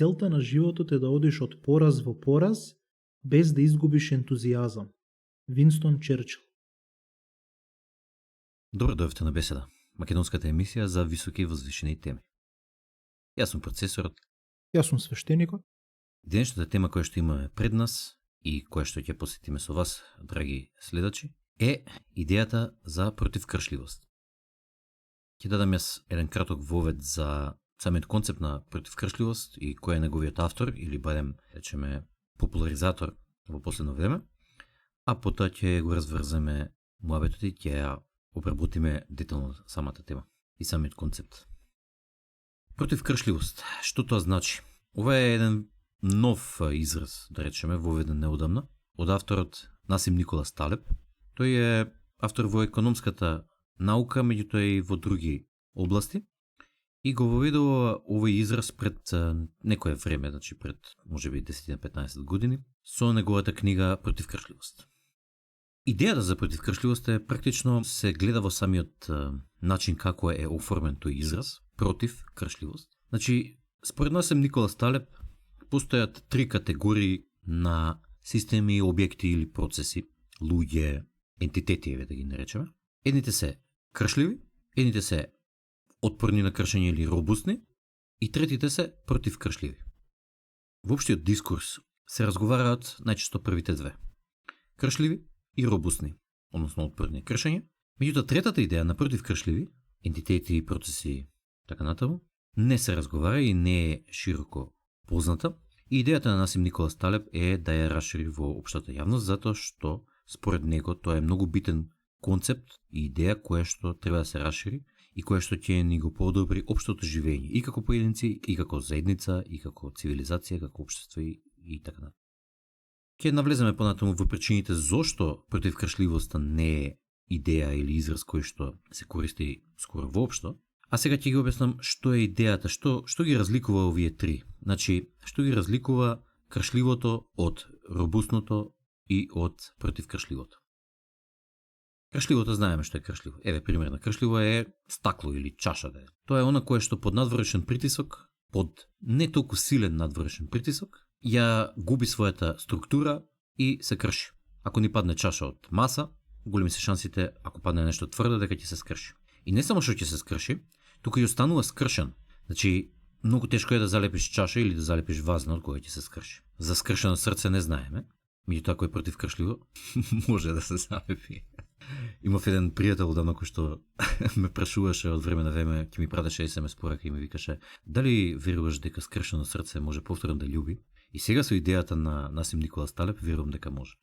целта на животот е да одиш од пораз во пораз, без да изгубиш ентузијазам. Винстон Черчил. Добро дојавте на Беседа, македонската емисија за високи и возвишени теми. Јас сум процесорот. Јас сум свештеникот. Денешната тема која што имаме пред нас и која што ќе посетиме со вас, драги следачи, е идејата за противкршливост. Ќе дадам јас еден краток вовед за самиот концепт на противкршливост и кој е неговиот автор или барем речеме популаризатор во последно време, а потоа ќе го разврземе муабетот и ќе ја обработиме детално самата тема и самиот концепт. Противкршливост, што тоа значи? Ова е еден нов израз, да речеме, воведен неодамна, од авторот Насим Николас Талеб. Тој е автор во економската наука, меѓутоа и во други области, и го воведува овој израз пред некое време, значи пред можеби 10-15 години, со неговата книга Противкршливост. Идејата за противкршливост е практично се гледа во самиот начин како е оформен тој израз, противкршливост. Значи, според Насим Николас Талеб, постојат три категории на системи, објекти или процеси, луѓе, ентитети, да ги наречеме. Едните се кршливи, едните се отпорни на кршење или робусни, и третите се противкршливи. Во општиот дискурс се разговараат најчесто првите две. Кршливи и робусни, односно отпорни на кршење. Меѓутоа третата идеја на противкршливи, ентитети и процеси така натаму, не се разговара и не е широко позната. И идејата на Насим Николас Талеб е да ја расшири во општата јавност, затоа што според него тоа е многу битен концепт и идеја која што треба да се расшири и која што ќе ни го подобри општото живење и како поединци, и како заедница, и како цивилизација, како општество и така натаму. Ќе навлеземе понатаму во причините зошто противкршливоста не е идеја или израз кој што се користи скоро воопшто. А сега ќе ги објаснам што е идејата, што ги разликува овие три. Значи, што ги разликува кршливото од робусното и од противкршливото. Кршливото знаеме што е кршливо. Еве пример на кршливо е стакло или чаша да е. Тоа е она кое што под надворешен притисок, под не толку силен надворешен притисок, ја губи својата структура и се крши. Ако ни падне чаша од маса, големи се шансите ако падне нешто тврдо дека ќе се скрши. И не само што ќе се скрши, туку и останува скршен. Значи, многу тешко е да залепиш чаша или да залепиш вазна од која ќе се скрши. За скршено срце не знаеме, меѓутоа кој е противкршливо може да се залепи. Имав еден пријател одамна кој што ме прашуваше од време на време, ќе ми пратеше SMS порака и ми викаше дали веруваш дека скршено срце може повторно да љуби? И сега со идејата на Насим Николас Талеб верувам дека може.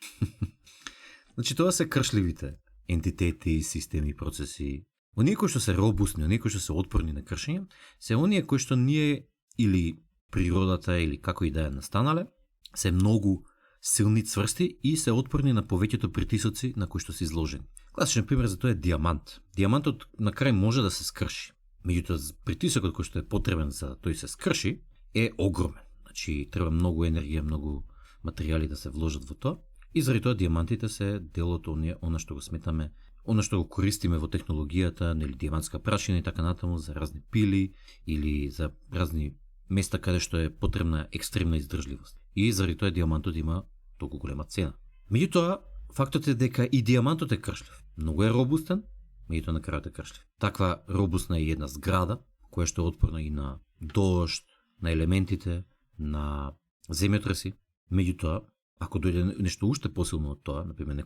Значи тоа се кршливите ентитети, системи, процеси. Оние кои што се робусни, оние кои што се отпорни на кршење, се оние кои што ние или природата или како и да е настанале, се многу силни, цврсти и се отпорни на повеќето притисоци на кои што се изложени. Класичен пример за тоа е диамант. Диамантот на крај може да се скрши. Меѓутоа притисокот кој што е потребен за да тој се скрши е огромен. Значи треба многу енергија, многу материјали да се вложат во тоа. И заради тоа диамантите се дел од она што го сметаме, она што го користиме во технологијата, нели диамантска прашина и така натаму за разни пили или за разни места каде што е потребна екстремна издржливост. И заради тоа диамантот има толку голема цена. Меѓутоа, фактот е дека и диамантот е кршлив. Многу е робустен, меѓутоа на крајот е кршлив. Таква робусна е една зграда, која што е отпорна и на дожд, на елементите, на земјотреси. Меѓутоа, ако дојде нешто уште посилно од тоа, например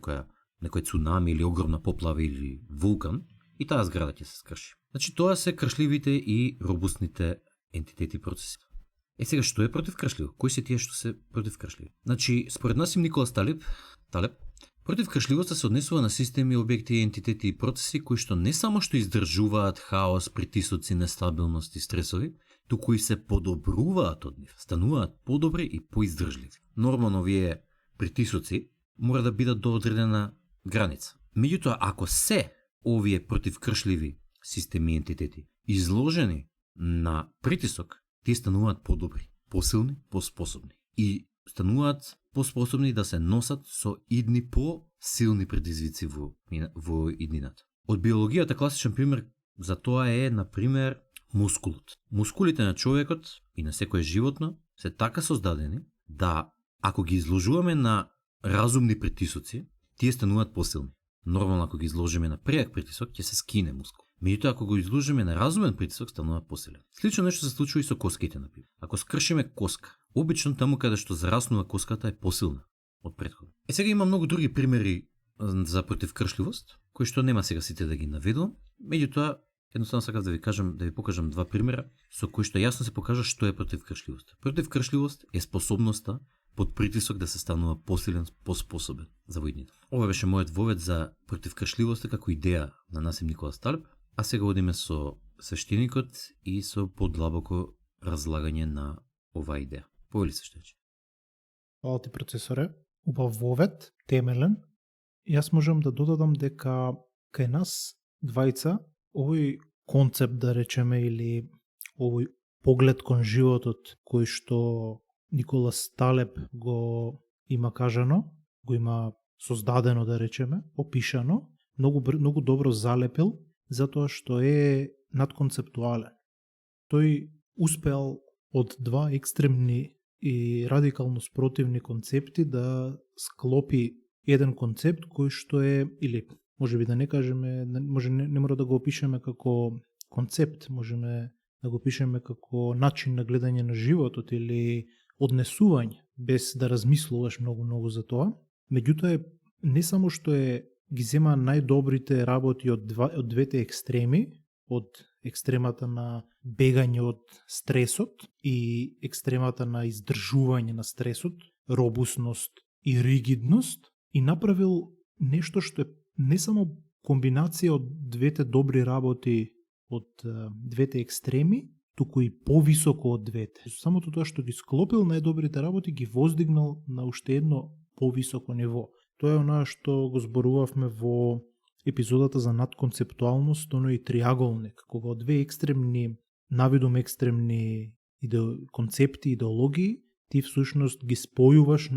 некој цунами или огромна поплава или вулкан, и таа зграда ќе се скрши. Значи тоа се кршливите и робусните ентитети и процеси. Сега што е противкршливо? Кои се тие што се противкршливи? Значи, според Насим Николас Талеб, противкршливоста се однесува на системи, објекти, ентитети и процеси кои што не само што издржуваат хаос, притисоци, нестабилност и стресови, туку и се подобруваат од нив, стануваат подобри и поиздржливи. Нормално овие притисоци мора да бидат до одредена граница. Меѓутоа, ако се овие противкршливи системи и ентитети изложени на притисок, тие стануваат подобри, посилни, поспособни и стануваат поспособни да се носат со идни посилни предизвици во иднината. Од биологијата класичен пример за тоа е, например, мускулот. Мускулите на човекот и на секое животно се така создадени да ако ги изложуваме на разумни притисоци, тие стануваат посилни. Нормално ако ги изложиме на преак притисок, ќе се скине мускул. Меѓутоа ако го изложиме на разумен притисок, станува посилен. Слично нешто се случува и со коските, например. Ако скршиме коска, обично таму каде што зараснува коската е посилна од претходно. Сега има многу други примери за противкршливост, кои што нема сега сите да ги наведувам. Меѓутоа, едноставно сакав да ви покажам два примера со кои што јасно се покажа што е противкршливост. Противкршливост е способноста под притисок да се станува посилен, поспособен за војните. Ова беше мојот вовед за противкршливоста како идеја на Насим Никола Сталеб, а сега одиме со свештеникот и со подлабоко разлагање на оваа идеја. Повели свештениче. Фала ти, процесоре. Убав вовед, темелен. Јас можам да додадам дека кај нас двајца овој концепт, да речеме, или овој поглед кон животот кој што Никола Сталеб го има кажано, го има создадено, да речеме, опишано, многу добро залепил, затоа што е надконцептуален. Тој успеал од два екстремни и радикално спротивни концепти да склопи еден концепт кој што е, или можеби да не кажеме, не мора да го опишеме како концепт, можеме да го опишеме како начин на гледање на животот или однесување, без да размислуваш многу за тоа. Меѓутоа не само што ги зема најдобрите работи од двете екстреми, од екстремата на бегање од стресот и екстремата на издржување на стресот, робусност и ригидност, и направил нешто што е не само комбинација од двете добри работи од двете екстреми, туку и повисоко од двете. Самото тоа што ги склопил најдобрите работи ги воздигнал на уште едно повисоко ниво. Тоа е она што го зборувавме во епизодата за надконцептуалност, оно и триаголник, кога од две екстремни, навидум екстремни концепти, идеологии, ти всушност ги спојуваш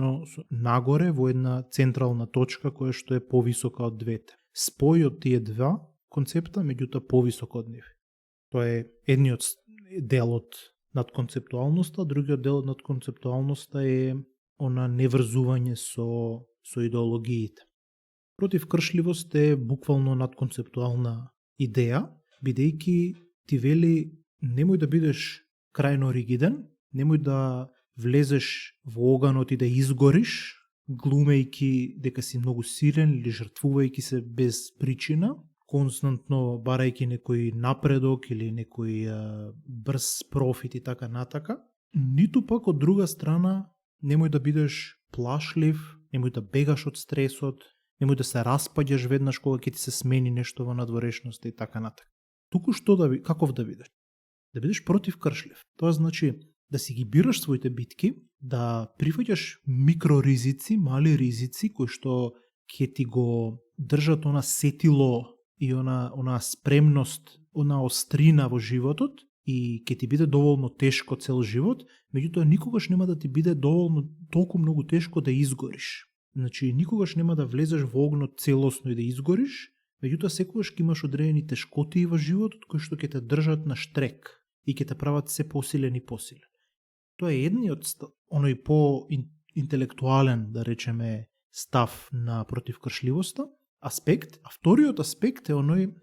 нагоре во една централна точка која што е повисока од двете. Спој од тие два концепта, меѓутоа повисоко од нив. Тоа е едниот дел од надконцептуалноста, другиот дел од надконцептуалноста е она неврзување со идеологиите. Противкршливост е буквално надконцептуална идеја, бидејќи ти вели немој да бидеш крајно ригиден, немој да влезеш во оганот и да изгориш, глумејќи дека си многу силен или жртвувајќи се без причина, константно барајќи некој напредок или некој брз профит и така натака. Ниту пак од друга страна немој да бидеш плашлив, немој да бегаш од стресот, немој да се распаѓаш веднаш кога ќе ти се смени нешто во надворешноста и така натака. Туку што каков да бидеш? Да бидеш противкршлив. Тоа значи да си ги бираш своите битки, да прифаќаш микроризици, мали ризици кои што ќе ти го држат она сетило и она спремност, она острина во животот и ќе ти биде доволно тешко цел живот, меѓутоа никогаш нема да ти биде доволно толку многу тешко да изгориш. Значи никогаш нема да влезеш во огнот целосно и да изгориш, меѓутоа секогаш ќе имаш одредени тешкоти во животот кои што ќе те држат на штрек и ќе те прават се посилен и посилен. Тоа е едниот оној по-интелектуален, да речеме, став на противкршливоста, аспект, а вториот аспект е оној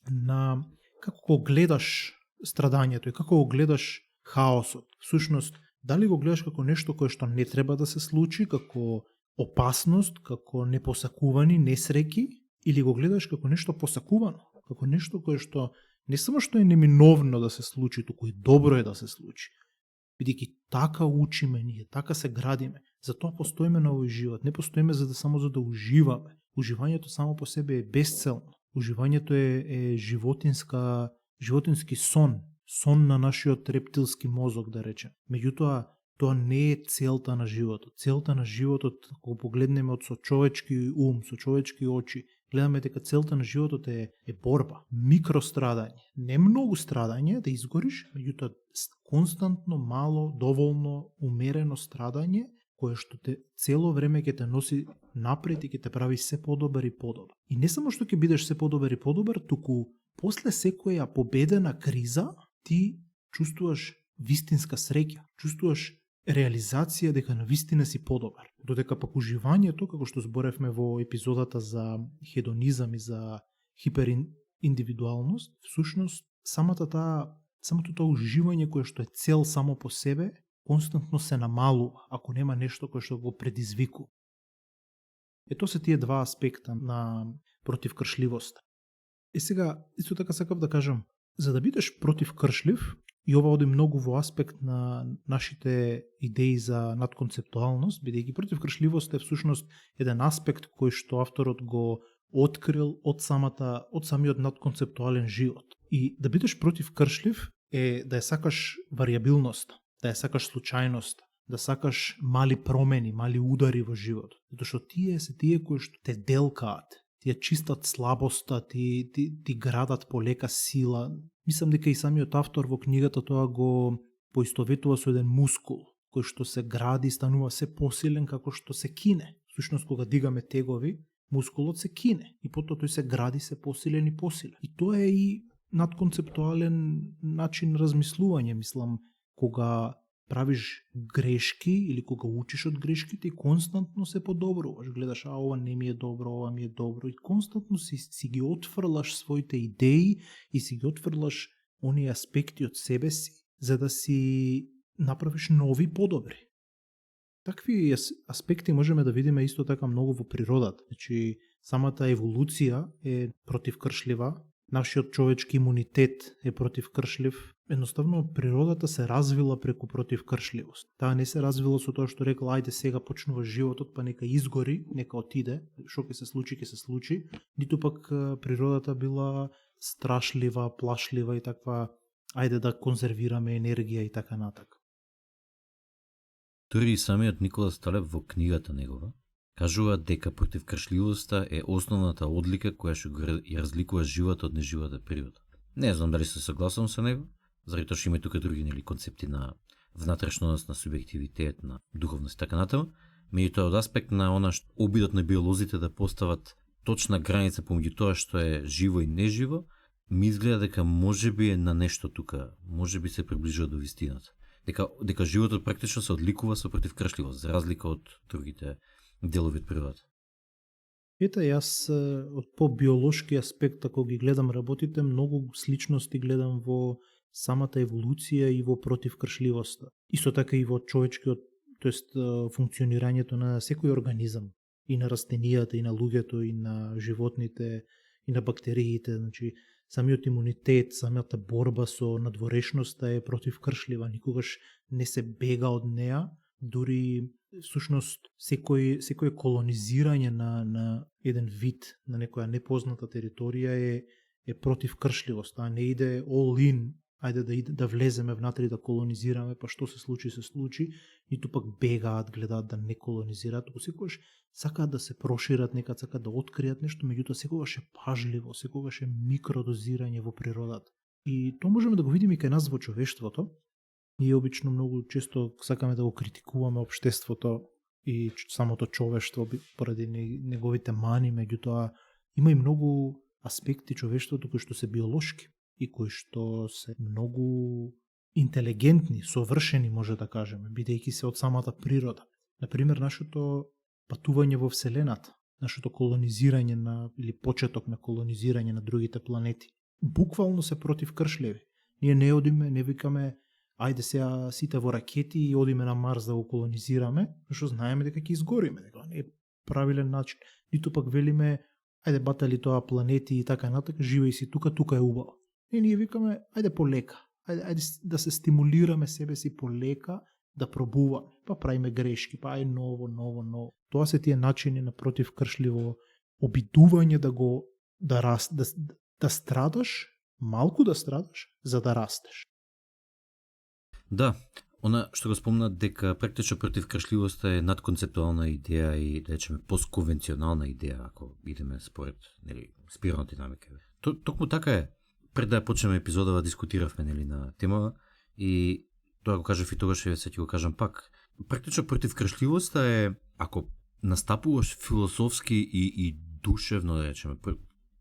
на како го гледаш страдањето и како го гледаш хаосот. Всушност, дали го гледаш како нешто кое што не треба да се случи, како опасност, како непосакувани несреќи, или го гледаш како нешто посакувано, како нешто кое што не само што е неминовно да се случи, туку и добро е да се случи. Бидејќи така учиме ние, така се градиме. Затоа постоиме на овој живот. Не постоиме само за да уживаме. Уживањето само по себе е безцелно. Уживањето е животински сон. Сон на нашиот рептилски мозок, да речем. Меѓутоа, тоа не е целта на животот. Целта на животот, кога погледнеме од со човечки ум, со човечки очи, гледаме дека целта на животот е борба, микрострадање. Не многу страдање да изгориш, меѓутоа константно, мало, доволно, умерено страдање, кое што те цело време ќе те носи напред и ќе те прави се подобар и подобар. И не само што ќе бидеш се подобар и подобар, туку после секоја победена криза ти чувствуваш вистинска среќа, чувствуваш реализација дека навистина си подобар. Додека пак уживањето, како што зборевме во епизодата за хедонизам и за хипериндивидуалност, всушност самото тоа уживање кое што е цел само по себе, константно се намалува ако нема нешто кое што го предизвикува. Ето се тие два аспекта на противкршливоста. Сега, исто така сакав да кажам, за да бидеш противкршлив, и ова оди многу во аспект на нашите идеи за надконцептуалност, бидејќи противкршливост е всушност еден аспект кој што авторот го открил од самиот надконцептуален живот. И да бидеш противкршлив е да ја сакаш варијабилност, да ја сакаш случајност, да сакаш мали промени, мали удари во животот. Затоа што тие се тие кои што те делкаат, тие чистат слабоста, ти градат полека сила. Мислам дека и самиот автор во книгата тоа го поистоветува со еден мускул, кој што се гради и станува се посилен како што се кине. Всушност, кога дигаме тегови, мускулот се кине и потоа тој се гради се посилен и посилен. И тоа е и надконцептуален начин размислување, мислам, кога правиш грешки или кога учиш од грешките и константно се подобруваш, гледаш, ова не ми е добро, ова ми е добро и константно си ги отфрлаш своите идеи и си ги отфрлаш оние аспекти од себе си, за да си направиш нови подобри. Такви аспекти можеме да видиме исто така многу во природата. Значи, самата еволуција е противкршлива, нашиот човечки имунитет е противкршлив. Едноставно, природата се развила преку противкршливост. Таа не се развила со тоа што рекла, ајде сега почнува животот, па нека изгори, нека отиде, што ќе се случи, ниту пак природата била страшлива, плашлива и таква, ајде да конзервираме енергија и така натака. Тори и самиот Никола Сталеп во книгата негова кажува дека противкршливоста е основната одлика која што ја разликува живата од неживата природа. Не знам дали се согласувам со него, заради тоа што има тука други концепти на внатрешност, на субјективитет, на духовност и така натаму, меѓутоа од аспект на она што обидот на биолозите да постават точна граница помеѓу тоа што е живо и неживо, ми изгледа дека можеби е на нешто тука, можеби се приближува до вистината. Дека животот практично се одликува со противкршливост, за разлика од другите делови од природата. Ета, јас од по-биолошки аспект, ако ги гледам работите, многу сличности гледам во самата еволуција и во противкршливоста. Исто така и во човечкиот, тоест функционирањето на секој организам, и на растенијата, и на луѓето, и на животните, и на бактериите. Значи, самиот имунитет, самата борба со надворешноста е противкршлива, никогаш не се бега од неа, дури всушност секој колонизирање на еден вид, на некоја непозната територија е противкршливост, а не иде all in, ајде да влеземе внатре да колонизираме, па што се случи, ниту пак бегаат, гледаат да не колонизираат, секогаш сакаат да се прошират, некад сакаат да откријат нешто, меѓутоа секогаш е пажливо, секогаш е микродозирање во природата. И тоа можеме да го видиме и кај нас во човештвото. Ние обично многу често сакаме да го критикуваме општеството и самото човештво поради неговите мани, меѓутоа има и многу аспекти човештвото кои што се биолошки и кои што се многу интелигентни, совршени, може да кажеме, бидејќи се од самата природа. Например, нашето патување во Вселената, нашето колонизирање или почеток на колонизирање на другите планети, буквално се противкршливи. Ние не одиме, не викаме ајде сега сите во ракети и одиме на Марс да го колонизираме, зашто знаеме дека ќе изгориме, дека не е правилен начин. Ниту пак велиме, ајде батали тоа планети и така натака, живеј си тука е убаво. И ние викаме, ајде полека, ајде да се стимулираме себе си полека, да пробуваме, па правиме грешки, па ај ново. Тоа се тие начини на противкршливо обидување да страдаш, малку да страдаш, за да растеш. Да, она што го спомна дека практично противкршливоста е надконцептуална идеја и да речеме постконвенционална идеја, ако идеме според спирална динамика. Токму така е. Пред да почнеме епизодава дискутиравме на темава и тоа го кажав и тогаш се ќе го кажам пак. Практично противкршливоста е ако настапуваш философски и душевно, да речеме,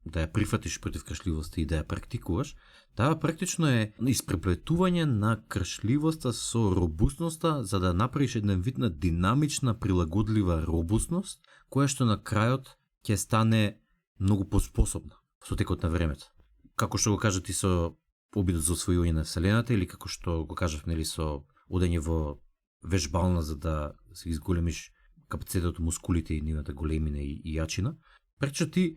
да ја прифатиш против кршливоста и да ја практикуваш, таа практично е испреплетување на кршливоста со робусноста за да направиш една вид на динамична, прилагодлива робусност, која што на крајот ќе стане многу поспособна со текот на времето. Како што го кажа ти со обидот за освојување на Вселената или како што го кажав нели со одење во вежбална за да се изголемиш капацитетот мускулите и нивната големина и јачина, преча ти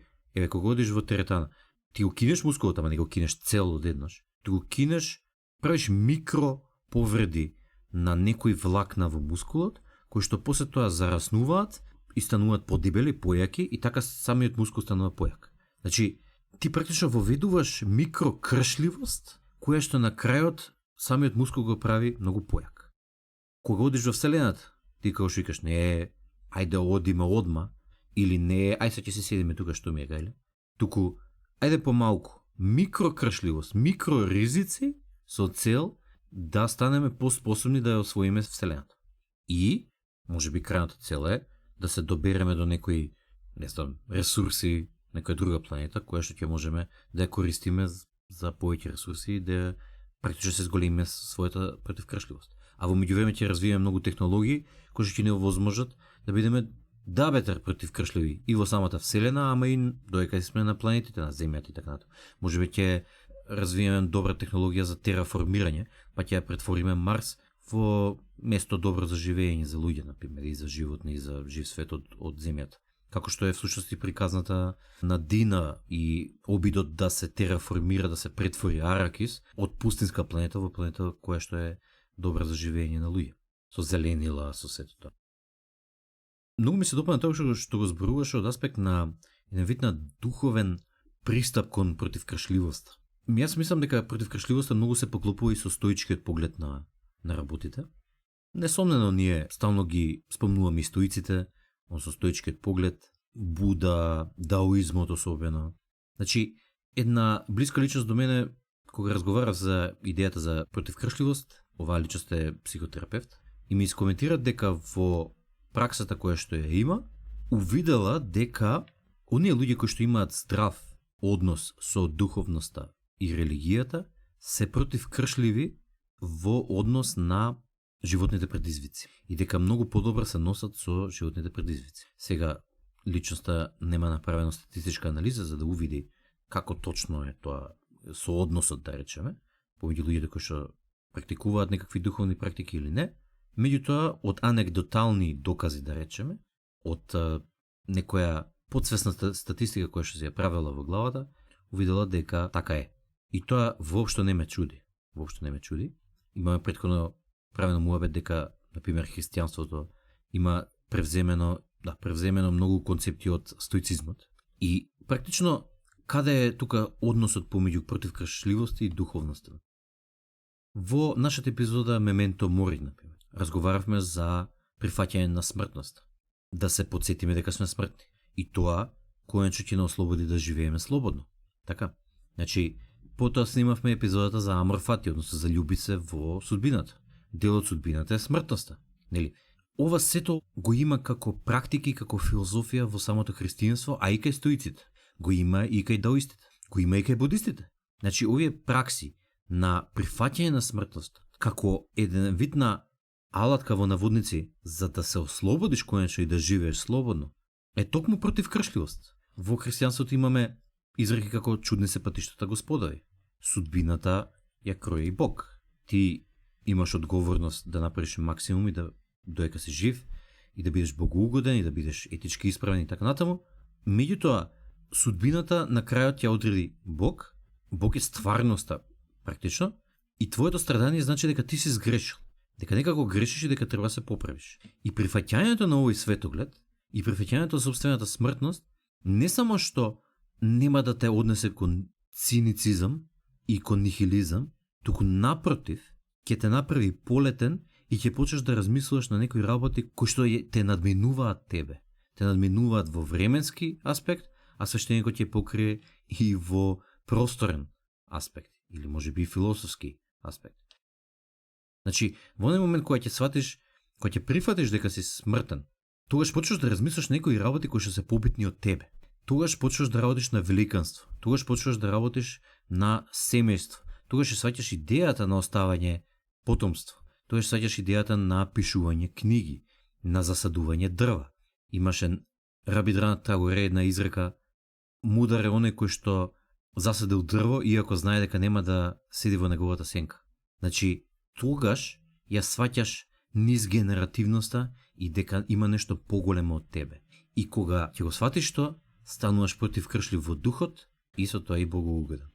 кога одиш во теретана, ти го кинеш мускулот, ама не го кинеш цел одеднаш. Ти го кинеш, правиш микро повреди на некои влакна во мускулот, кои што после тоа зараснуваат и стануваат подебели, појаки и така самиот мускул станува појак. Значи, ти практично воведуваш микрокршливост, која што на крајот самиот мускул го прави многу појак. Кога одиш во Вселената, ти како што викаш, не ајде одиме одма, или не ај ќе се седиме тука што ми е гајле, туку ајде помалку, микрокршливост, микроризици со цел да станеме поспособни да ја освоиме Вселената. И, може би крајната цел е да се добереме до некои, не знам, ресурси, некоја друга планета, која што ќе можеме да ја користиме за повеќе ресурси и да практично се зголемиме својата противкршливост. А во меѓувреме ќе развиеме многу технологии кои што ќе ни овозможат да бидеме бетер противкршливи и во самата Вселена, ама и доека сме на планетите, на Земјата и така натаму. Можеби ќе развиеме добра технологија за тераформирање, па ќе ја претвориме Марс во место добро за живење за луѓе, например, и за животни и за жив свет од Земјата. Како што е всушност и приказната на Дина и обидот да се тераформира, да се претвори Аракис од пустинска планета во планета која што е добра за живење на луѓе, со зеленила, со сето тоа. Многу ми се допадна тоа што го зборуваше од аспект на еден вид на духовен пристап кон противкршливоста. Јас мислам дека противкршливоста многу се поклопува и со стоичкиот поглед на работите. Несомнено ние стално ги спомнуваме и стоиците, со стоичкиот поглед, Буда, даоизмот особено. Значи, една блиска личност до мене, кога разговарав за идејата за противкршливост, оваа личност е психотерапевт, и ми искоментира дека во праксата која што ја има, увидела дека оние луѓе кои што имаат здрав однос со духовноста и религијата се противкршливи во однос на животните предизвици и дека многу подобро се носат со животните предизвици. Сега личноста нема направена статистичка анализа за да увиди како точно е тоа со односот, да речеме, помеѓу луѓето кои што практикуваат некакви духовни практики или не. Меѓутоа, од анегдотални докази, да речеме, од некоја подсвесна статистика која што се ја правила во главата, увидела дека така е. И тоа воопшто не ме чуди. Воопшто не ме чуди. Имаме претходно правено муабет дека, например, христијанството има превземено многу концепти од стоицизмот. И практично, каде е тука односот помеѓу противкршливост и духовноста? Во нашата епизода Мементо Мори, например, разговаравме за прифаќање на смртност. Да се подсетиме дека сме смртни. И тоа, којанче ќе не ослободи да живееме слободно. Така. Значи, потоа снимавме епизодата за Амор Фати, односно за љуби се во судбината. Дел од судбината е смртноста. Нели? Ова сето го има како практики, како филозофија во самото христијанство, а и кај стоиците. Го има и кај даоистите. Го има и кај будистите. Значи, овие пракси на прифаќање на смртност како еден вид на алатка во наводници за да се ослободиш којаче и да живееш слободно, е токму противкршливост. Во христијанството имаме изреки како чудни се патиштата Господови. Судбината ја крои Бог. Ти имаш одговорност да направиш максимум и да доека си жив и да бидеш богоугоден и да бидеш етички исправен и така натаму. Меѓутоа, судбината на крајот ја одреди Бог. Бог е стварноста практично и твоето страдание значи дека ти си сгрешил. Дека некако грешиш и дека треба да се поправиш. И прифаќањето на овој светоглед и прифаќањето на собствената смртност не само што нема да те однесе кон циницизам и кон нихилизам, туку напротив, ќе те направи полетен и ќе почнеш да размислуваш на некои работи кои што те надминуваат тебе. Те надминуваат во временски аспект, а свештеникот ќе покрие и во просторен аспект, или можеби и философски аспект. Значи, во оној момент кога ќе сватиш, кога ќе прифатиш дека си смртен, тогаш почнеш да размислиш некои работи кои што се побитни од тебе. Тогаш почваш да работиш на великанство, тогаш почваш да работиш на семејство, тогаш ќе сваќаш идејата на оставање потомство, тогаш сваќаш идејата на пишување книги, на засадување дрва. Имаше Рабидрана Тагоре една изрека: мудар е оној кој што засадил дрво иако знае дека нема да седи во неговата сенка. Значи, тогаш ја сваќаш низ генеративноста и дека има нешто поголемо од тебе. И кога ќе го сватиш тоа, стануваш противкршлив во духот и со тоа и богоугоден.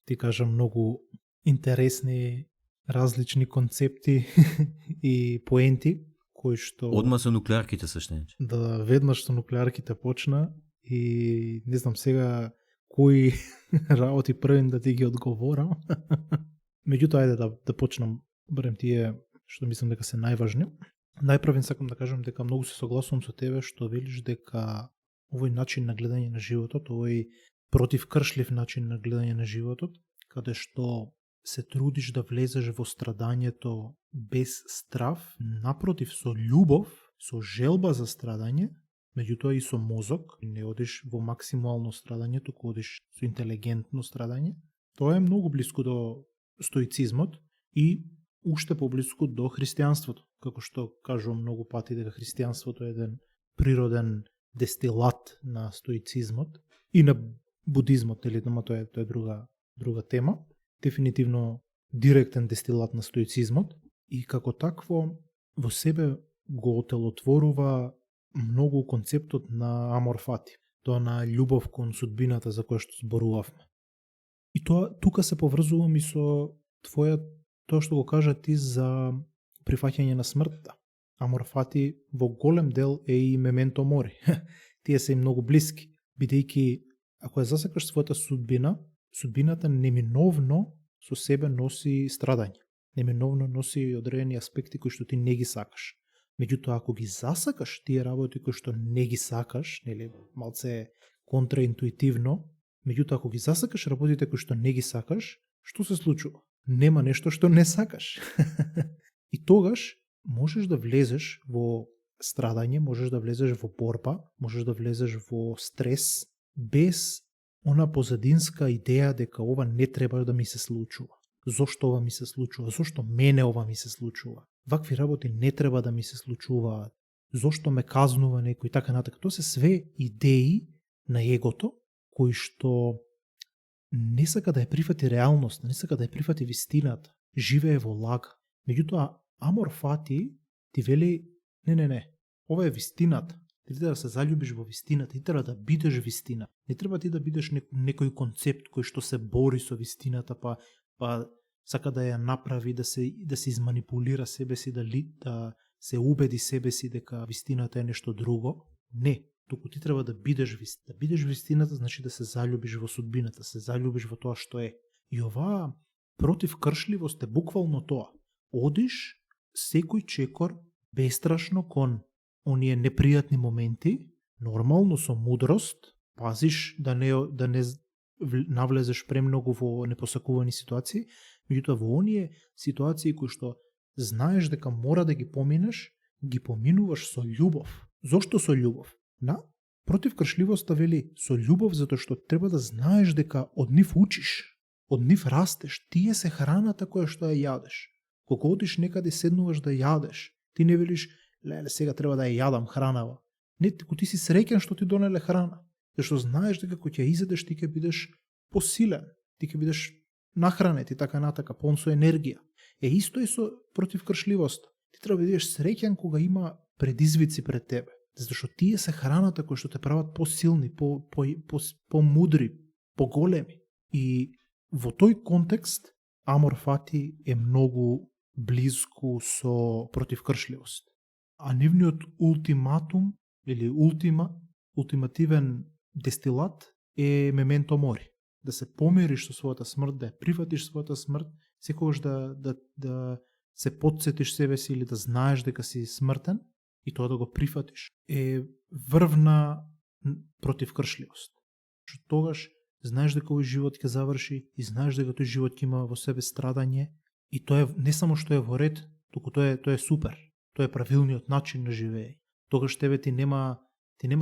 Ти кажа многу интересни различни концепти и поенти кои што Одма со нуклеарките саштенече. Да, веднаш со нуклеарките почна и не знам сега кои работи првим да ти ги одговорам. Меѓутоа, ајде да почнам барем тие што мислам дека се најважни. Најпрвен сакам да кажам дека многу се согласувам со тебе што велиш дека овој начин на гледање на животот, овој противкршлив начин на гледање на животот, каде што се трудиш да влезеш во страдањето без страв, напротив со љубов, со желба за страдање, меѓутоа и со мозок, не одиш во максимално страдање, туку одиш со интелигентно страдање. Тоа е многу блиску до стоицизмот и уште поблиску до христијанството, како што кажувам многу пати дека христијанството е еден природен дестилат на стоицизмот и на будизмот, или тоа е друга тема. Дефинитивно директен дестилат на стоицизмот и како такво во себе го отелотворува многу концептот на амор фати, тоа на љубов кон судбината за која што зборувавме. И тоа тука се поврзувам и со тоа што го кажа ти за прифаќање на смртта. Амор фати во голем дел е и мементо мори. Тие се и многу блиски, бидејќи ако ја засекаш својата судбина, судбината неминовно со себе носи страдање. Неминовно носи одредени аспекти кои што ти не ги сакаш. Меѓутоа, ако ги засакаш тие работи кои што не ги сакаш, нели, малце контраинтуитивно, меѓутоа ако ги засакаш работите кои што не ги сакаш, што се случува? Нема нешто што не сакаш. И тогаш можеш да влезеш во страдање, можеш да влезеш во борба, можеш да влезеш во стрес, без она позадинска идеја дека ова не треба да ми се случува. Зошто ова ми се случува? Зошто мене ова ми се случува? Вакви работи не треба да ми се случуваат. Зошто ме казнува некој, така натака. Тоа се све идеи на егото кои што не сака да ја прифати реалност, не сака да ја прифати вистината. Живее во лага. Меѓутоа, амор фати ти вели не, ова е вистината. Ти треба да се заљубиш во вистината, ти треба да бидеш вистина. Не треба ти да бидеш некој концепт кој што се бори со вистината, па сака да ја направи, да се изманипулира себе си, да се убеди себе си дека вистината е нешто друго. Не, туку ти треба да бидеш вистина. Да бидеш вистината значи да се заљубиш во судбината, се заљубиш во тоа што е. И оваа противкршливост е буквално тоа. Одиш секој чекор бестрашно кон оние непријатни моменти, нормално со мудрост, пазиш да не навлезеш премногу во непосакувани ситуации, меѓутоа во оние ситуации кои што знаеш дека мора да ги поминеш, ги поминуваш со љубов. Зошто со љубов? Противкршливоста вели со љубов затоа што треба да знаеш дека од нив учиш, од нив растеш, тие се храната која што ја јадеш. Кога одиш некаде седнуваш да јадеш, ти не велиш леле, сега треба да ја јадам хранава. Не, ти си среќен што ти донеле храна. Зашто знаеш дека кога ќе изедеш ти ќе бидеш посилен, ти ќе бидеш нахранет и така натака, полн со енергија. Исто е со противкршливоста. Ти треба да бидеш среќен кога има предизвици пред тебе. Зашто тие се храната кои што те прават посилни, помудри, поголеми. И во тој контекст амор фати е многу близко со противкршливост. А нивниот ултиматум или ултимативен дестилат е мементо мори. Да се помириш со својата смрт, да ја прифатиш својата смрт, секогаш да се потсетиш себе си или да знаеш дека си смртен и тоа да го прифатиш е врвна противкршливост. Што тогаш знаеш дека овој живот ќе заврши и знаеш дека тој живот ќе има во себе страдање и тоа е не само што е во ред, туку тоа е супер. Тоа е правилниот начин на живење. тогаш тебе ти нема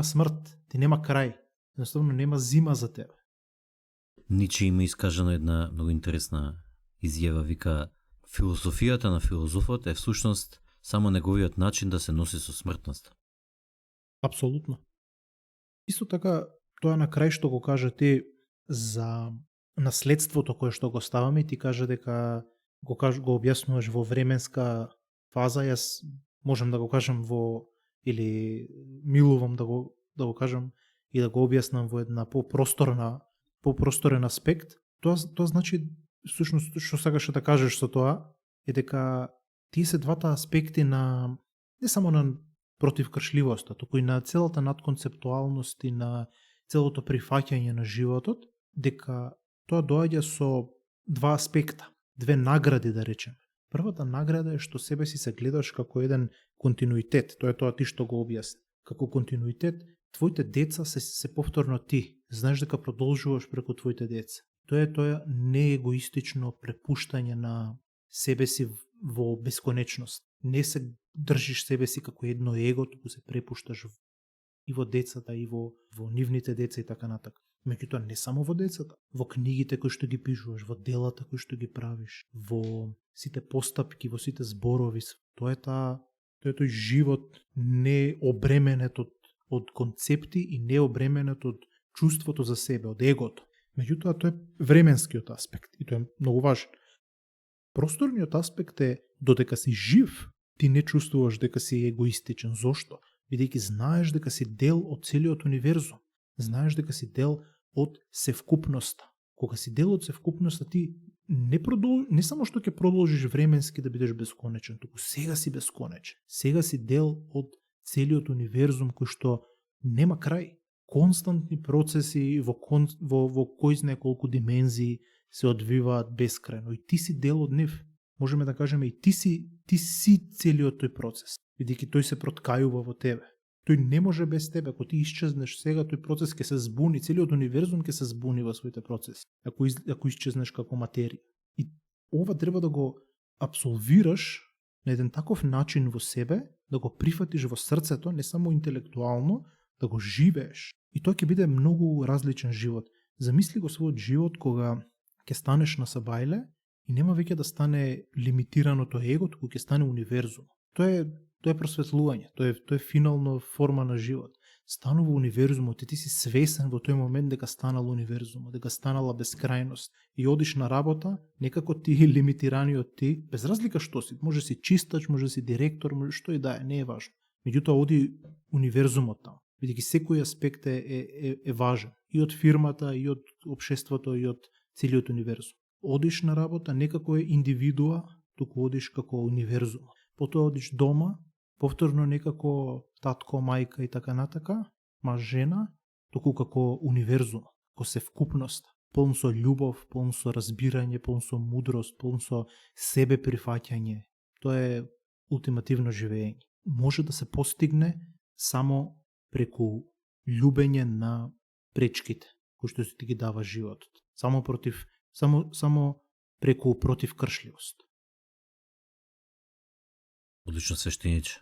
смрт, ти нема крај. Едноставно нема зима за тебе. Ниче има искажано една многу интересна изјава, вика: философијата на филозофот е всушност само неговиот начин да се носи со смртноста. Апсолутно. Исто така, тоа на крај што го кажа ти за наследството кое што го ставаме, ти кажа дека го објаснуваш во временска фаза, јас можам да го кажам или милувам да го кажам и да го објаснам во една попросторен аспект. Тоа значи, всушност, што сакаш да кажеш со тоа, е дека тие се двата аспекти на не само на противкршливоста, туку и на целата надконцептуалност и на целото прифаќање на животот, дека тоа доаѓа со два аспекта, две награди, да речеме. Првата награда е што себе си се гледаш како еден континуитет, тоа е тоа ти што го објасни. Како континуитет, твоите деца се повторно ти. Знаеш дека продолжуваш преку твоите деца. Тоа е неегоистично препуштање на себе си во бесконечност. Не се држиш себе си како едно его, туку се препушташ и во децата, и во нивните деца и така натака. Меѓутоа не само во децата, во книгите кои што ги пишуваш, во делата кои што ги правиш, во сите постапки, во сите зборови, тоа е тој живот не обременет од концепти и не обременет од чувството за себе, од егото. Меѓутоа тоа е временскиот аспект и тоа е многу важен. Просторниот аспект е додека си жив, ти не чувствуваш дека си егоистичен. Зошто? Бидејќи знаеш дека си дел од целиот универзум. Знаеш дека си дел од севкупноста. Кога си дел од севкупноста, ти не само што ќе продолжиш временски да бидеш бесконечен, туку сега си бесконечен. Сега си дел од целиот универзум кој што нема крај. Константни процеси во кој знае колку димензии се одвиваат бескрајно и ти си дел од нив. Можеме да кажеме и ти си целиот тој процес, бидејќи тој се проткајува во тебе. Тој не може без тебе. Ако ти исчезнеш сега, тој процес ќе се збуни, целиот универзум ќе се збуни во своите процеси, ако исчезнеш како материја. И ова треба да го абсолвираш на еден таков начин во себе, да го прифатиш во срцето, не само интелектуално, да го живееш. И тоа ќе биде многу различен живот. Замисли го својот живот кога ќе станеш на Сабајле и нема веќе да стане лимитираното его, туку ќе стане универзум. Тоа е просветлување, тоа е финална форма на живот. Станува универзумот и ти си свесен во тој момент дека станал универзумот, дека станала бескрајност и одиш на работа, некако ти лимитираниот ти, без разлика што си, може си чистач, може си директор, може што и да е, не е важно. Меѓутоа оди универзумот таму, бидејќи секој аспект е важен и од фирмата, и од општеството, и од целиот универзум. Одиш на работа, некако е индивидуа, туку одиш како универзум. Потоа одиш дома, повторно некако татко, мајка и така натака, ма жена, туку како универзум, како севкупност, полн со љубов, полн со разбирање, полн со мудрост, полн со себе прифаќање. Тоа е ултимативно живење. Може да се постигне само преку љубење на пречките кои што ти ги дава животот. Само преку противкршливост. Одлично, свештениче.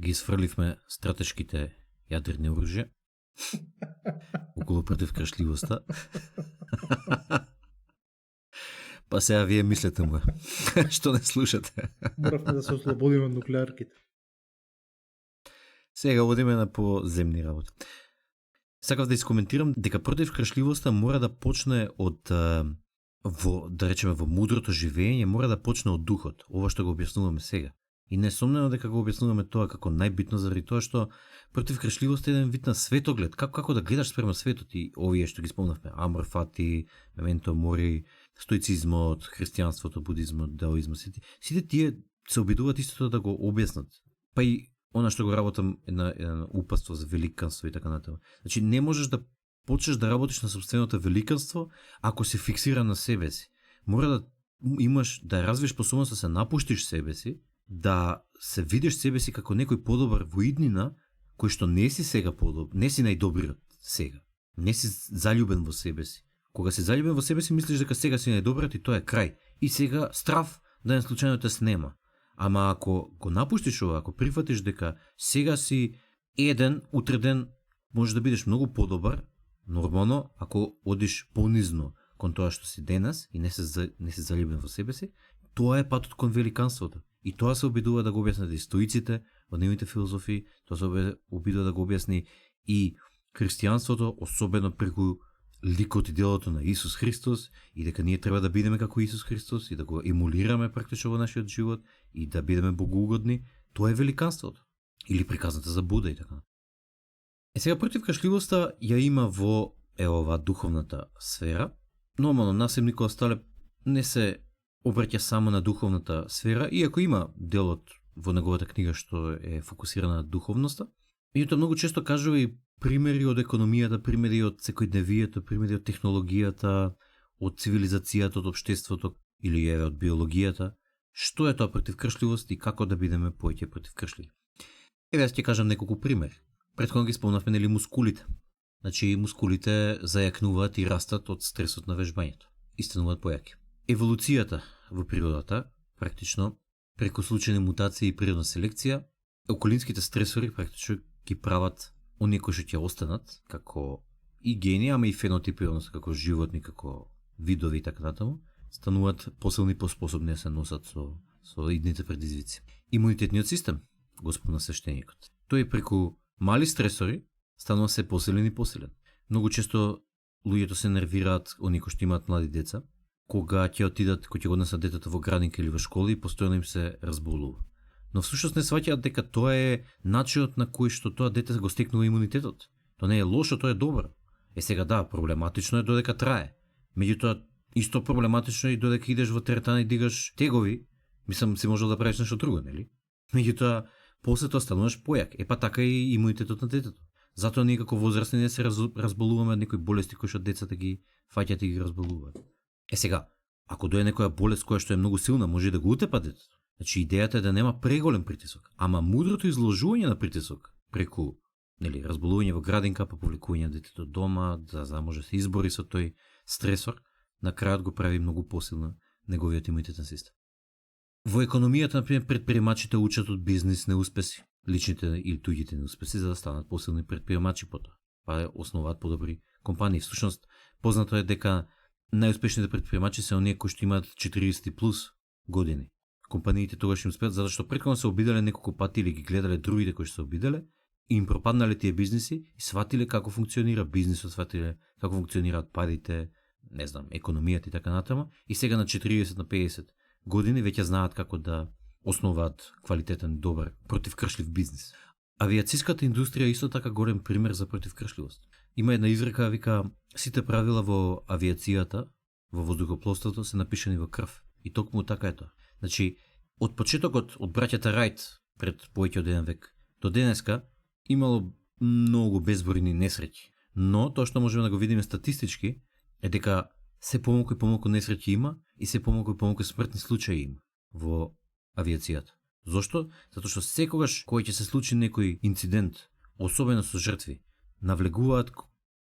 Ги сфрливме стратешките јадрени оружја околу противкршливоста. Па сега вие мислете му. Што не слушате? Моравме да се ослободиме од нуклеарките. Сега одиме на поземни работи. Сакав да искоментирам дека противкршливоста мора да почне од да речеме во мудрото живење, мора да почне од духот. Ова што го објаснуваме сега. И несомнено дека го објаснуваме тоа како најбитно заради тоа што противкршливост е еден вид на светоглед, како да гледаш спрема светот и овие што ги спомнавме, Амор Фати, Мементо Мори, стоицизмот, христијанството, будизмот, даоизмот, сите тие се обидуваат истото да го објаснат. Па и она што го работам едно упатство за великанство и така натаму. Значи не можеш да почнеш да работиш на сопственото великанство ако си фиксиран на себе си. Мора да имаш да развиеш способност да се напуштиш себе си, да се видиш себе си како некој подобар во иднина, кој што не си сега подобар, не си најдобриот сега. Не си заљубен во себе си. Кога си заљубен во себе си, мислиш дека сега си најдобриот и тоа е крај. И сега страв да не случајно те снема. Ама ако го напуштиш ова, ако прифатиш дека сега си еден, утре ден можеш да бидеш многу подобар, нормално, ако одиш понизно кон тоа што си денес и не се залюбен во себе си, тоа е патот кон великанството. И тоа се обидува да го објаснат и стоиците во нивните филозофии, тоа се обидува да го објасни и христијанството, особено преку ликот и делото на Исус Христос, и дека ние треба да бидеме како Исус Христос и да го емулираме практично во нашиот живот и да бидеме богоугодни, тоа е великанството. Или приказната за Буда и така. Сега против кашливоста ја има во оваа духовната сфера. Нормално Насим Никола Сталеб не се обраќа само на духовната сфера, иако има делот во неговата книга што е фокусирана на духовноста. Меѓутоа многу често кажува и примери од економијата, примери од секојдневието, примери од технологијата, од цивилизацијата, од општеството или од биологијата. Што е тоа против кршливост и како да бидеме поеќе против кршливи? Јас ќе кажам неколку примери. Претходно ги спомнавме нели мускулите. Значи мускулите зајакнуваат и растат од стресот на вежбањето и стануваат појаки. Еволуцијата во природата, практично преку случајни мутации и природна селекција, околинските стресори практично ги прават оние кои што ќе останат како и гени, ама и фенотипи, односно како животни, како видови и така натаму, стануваат посилни и поспособни да се носат со идните предизвици. Имунитетниот систем, го спомна свештеникот. Тој преку мали стресори станува се посилен и посилен. Многу често луѓето се нервираат, оние кои што имаат млади деца, кога ќе отидат, кога ќе го однесат детето во градинка или во школа и постојано им се разболува. Но всушност не сваќаат дека тоа е начинот на кој што тоа дете го стекнува имунитетот. Тоа не е лошо, тоа е добро. Сега да, проблематично е додека трае. Меѓутоа исто проблематично е и додека идеш во теретана и дигаш тегови, мислам си можел да правиш нешто друго, нели? Меѓутоа после тоа стануваш појак. Па така и имунитетот на детето. Затоа ние како возрастни не се разболуваме од некои болести кои што децата ги фаќаат и ги разболуваат. Сега, ако дое некоја болест која што е многу силна, може да го утепа детето. Значи идејата е да нема преголем притисок, ама мудрото изложување на притисок преку разболување во градинка, па повлекување на детето дома, да може да се избори со тој стресор, на крајот го прави многу посилна неговиот имунитетен систем. Во економијата, например, предприемачите учат од бизнис неуспеси, личните или туѓите неуспеси, за да станат посилни предприемачи потоа, па основаат подобри компании. Всушност, познато е дека најуспешните предприемачи се оние кои што имаат 40 плюс години. Компаниите тогаш им успеат затоа што претходно се обиделе неколку пати или ги гледале другите кои што се обиделе и им пропаднале тие бизниси и сватиле како функционира бизнисот, сватиле како функционираат парите, не знам, економијата и така натаму, и сега на 40 на 50 години веќе знаат како да основаат квалитетен, добар, противкршлив бизнис. Авиациската индустрија е исто така голем пример за противкршливост. Има една изрека, вика, сите правила во авиацијата, во воздухопловството се напишани во крв. И токму така е тоа. Значи, од почетокот од браќата Рајт пред повеќе од еден век до денеска имало многу безбројни несреќи. Но тоа што можеме да го видиме статистички е дека се помалку и помалку несреќи има и се помалку и помалку смртни случаи има во авиацијата. Зошто? Затоа што секогаш кога ќе се случи некој инцидент, особено со жртви, навлегуваат,